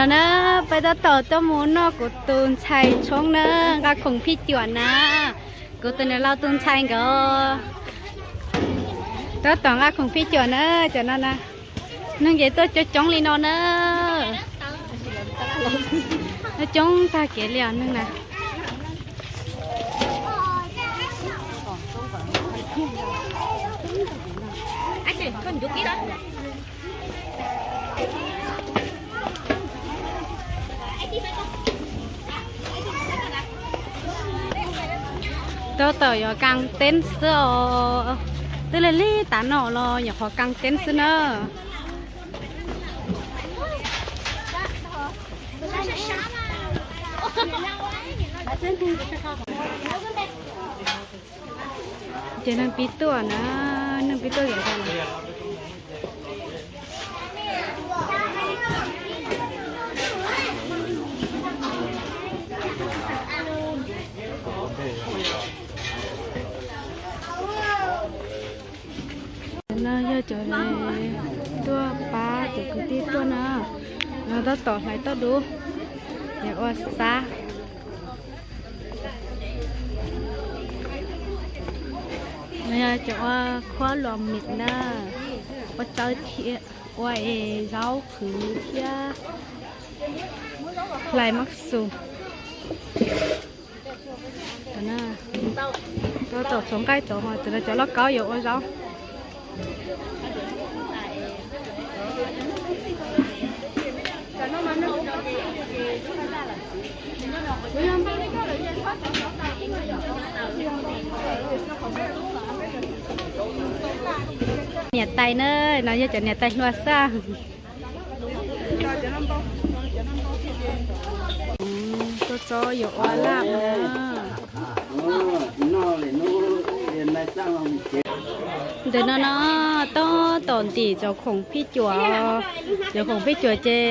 No na, peb tab tom tuaj mus noj kuv tus ntxhais tshoob na, nqa khoom phij cuam na. Kuv tus niam laus tus ntxhais nkawd tab tom nqa khoom phij cuam na, cov no na. Neeg ces tuaj coob coob li no na. Coob tag kev li os neeg na. Tab tom yuav kas teeb xwb os. Twb lig lig tav no los nyuam qhuav kas teeb xwb na. Ces neeg pib tuaj na, neeg pib tuaj yom. No yog cov tuaj pab cov kwv tij tuaj na, no tab tom hlais toj dub, es ua xab. No yog cov ua khuab los mis na, ua tsawb thiab, ua es zaub qhwv thiab hlais mab xus. Tab tom txhoov nqaij txov mas cov lauj kaub yuav ua zaub. Niam tais na, no yog cov niam tais hluas xwb. Tuaj txob yuav ua laj na. Ntawm no no tab tom ntim cov khoom phij cuam, cov khoom phij cuam ces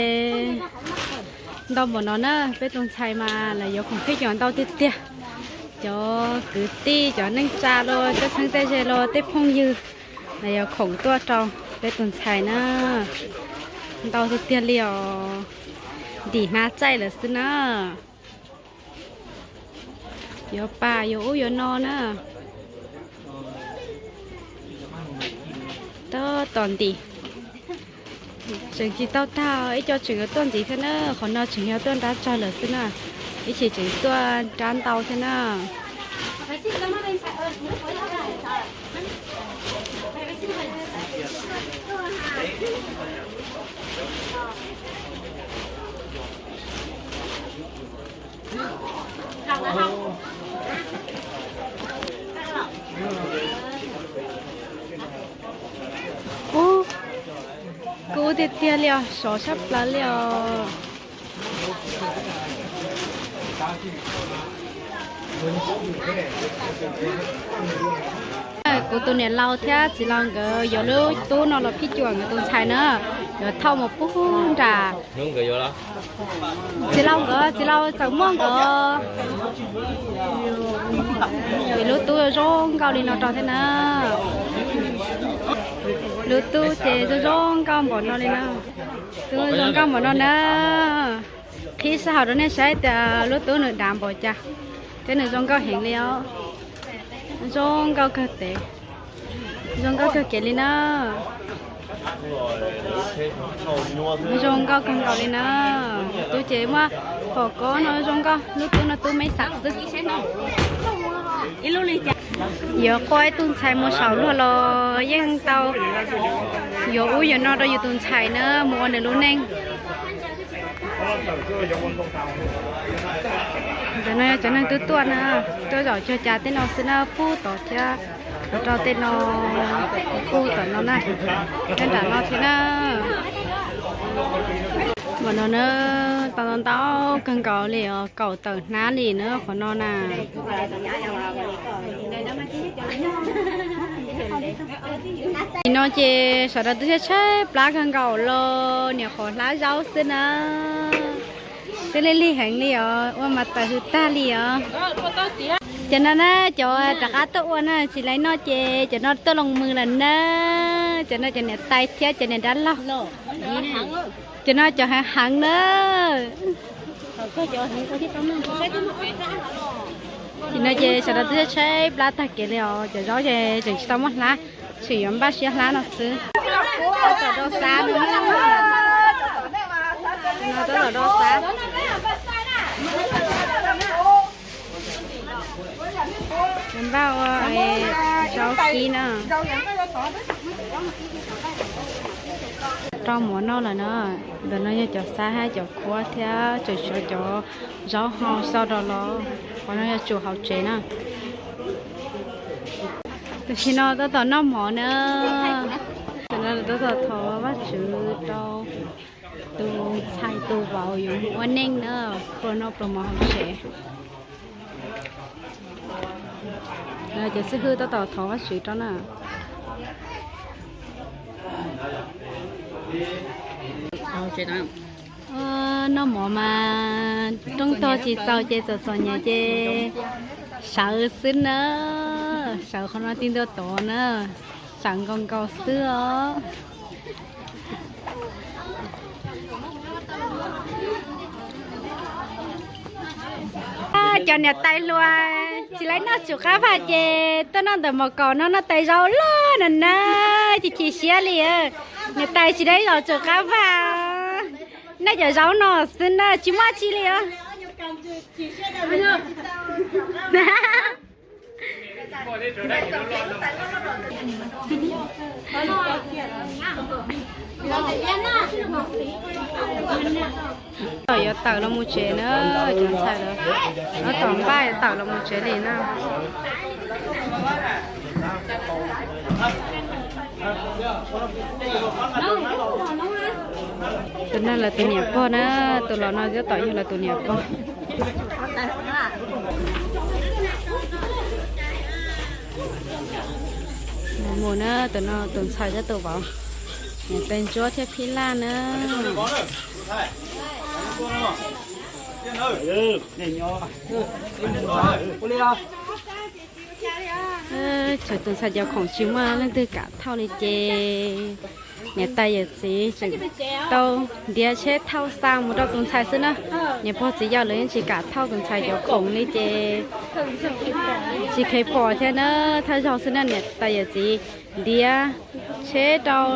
ntau npaum no na, peb tus ntxhais mas lawv yuav khoom phij cuam ntau tiag tiag. Cov kwv tij, cov neej tsa los, cov txheeb tej ze los, tej phooj ywg, lawv yuav khoom tuaj rau peb tus ntxhais na, ntau tiag tiag li os, ntim hnab txaij lawm xwb na. Yuav pam yuav ub yuav no na. Tab tom ntim. Tseem tsis tau tag, ib co tseem yuav tuaj ntxiv thiab na, qhov no tseem yog tuaj nrab tsawg lawm xwb na, ib chim tseem tuaj nrab ntau thiab na. Ub, kub tiag tiag li os, sov sab plaws li os. Kuv tus niam laus thiab txiv laus nkawd yuav lub tub no los phij cuam nkawd tus ntxhais na, yuav thauj mus pub nram. Txiv laus nkawd, txiv laus txawm muaj nkawd. Ces lub tub zoo nkauj li no rau thiab na. Lub tub ces zoo zoo nkauj npaum no li na. Tub zoo nkauj npaum no na. Qhib sab hauv rau nej saib tias lub tub nws dav npaum cas, thiab nws zoo nkauj heev li os. Zoo nkauj kawg tes, zoo nkauj kawg kev li na. Zoo nkauj kawg nkaus li na. Tub ces muaj fom kob no zoo nkauj, lub tub no tub me xam xwb. Yuav quaj ib tug ntxhais mus saum luag los yeej tau yuav ub yuav no rau yus tus ntxhais na, mus ua nws lub neej. Ntawm no cov neeg twb tuaj na, tuaj zaum cuag cas tej no xwb na, pub tod thiab, rau tej no, pub tom no na, tej nram no thiab na. Mas no na, tau ntau kawg nkaus li os, kaum tawm hnab li na qhov no na. Nim no ces sawv daws twb tshaib tshaib plab kawg nkaus los, niam qhuav hlab zaub xwb na. Twb lig lig heev li os, ua mas tawm hws tag li os. Cov no na, cov rov qab tuaj ua na, tsis laib noj ces cov no tuaj loo mws lawm na. Cov no cov niam tais thiab cov niam dab laug. Cov no cov heev heev na. Ces no ces sawv daws twb tshaib plab tag kev li os, cov zaub ces tseem tsis tau muab hlab, tseem yuav npaj siab hlab no xwb. Tab tom do xab, tab tom do xab. Npaj ua zaub kib na. Rau mov noj lawm na. Ntawm no yog cov xab hab cov khuab thiab tseem tshuav cov zaub hau xo rau los. Qhov no yog tsuas hauv tsev na. Tam sim no tab tom noj mov na. Tam no tab tom thov Vajtswv rau tus ntxhais tus vauv yuav mus ua neej na, plua noj plua mov hauv tsev. Cov xib hwb tab tom thov Vajtswv rau na. Noj mov mas rooj tog tsis txaus ces txom txom nyem ces sawv xwb na. Sawv qhov no tib ntua tod na, sawv nkaus nkaus xwb os. Cov niam tais hluas tsis laib noj tsum qab vaj ces tuaj noj ntawm mos kaum no noj tais zaub loj na na, chim chim siab li. Niam tais tsis laib zaum tsum qab vaj, noj cov zaub no xwb na, tsis muaj tsi li os. Tom yuav tawm los mus tsev na, cov ntxhais lawv tab tom npaj yuav tawm los mus tsev li na. Tus no lawv tus niam pog na, tus los no tab tom yog lawv tus niam pog. Mus na, tus no tus ntxhais thiab tus vauv, niam tais Ntsuab thiab Phib Laj na. Txawm tus ntxhais cov khoom tsis muaj leej twg kam thauj li ces niam tais yawm txiv tseem tau ntiav tsheb thauj xa mus rau tus ntxhais xwb na. Niam pog txiv yau lawv yeej tsis kam thauj tus ntxhais cov khoom li ces tsis kheev pom thiab na, thawj zaug xwb na niam tais yawm txiv ntiav tsheb rau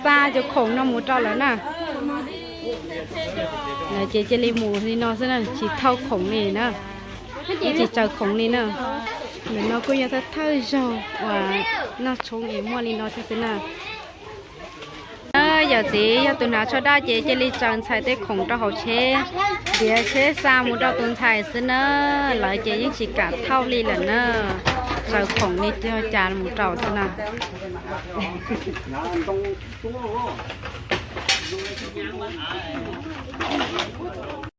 xa cov khoom no mus rau lawv na. Lawv ces cia li mus li no xwb na, tsis thauj khoom li na, yeej tsis tsaws khoom li na. Ntawm no kuj yog thawj thawj zaug uas noj tshoob es muaj li no thiab xwb na. Yawm txiv yog tus hnav tsho daj ces cia li tsaws ntxhais tej khoom rau hauv tsheb, ntiav tsheb xa mus rau tus ntxhais xwb na. Lawv ces yeej tsis kam thauj li lawm na, tsaws khoom li cog cas mus rau xwb na.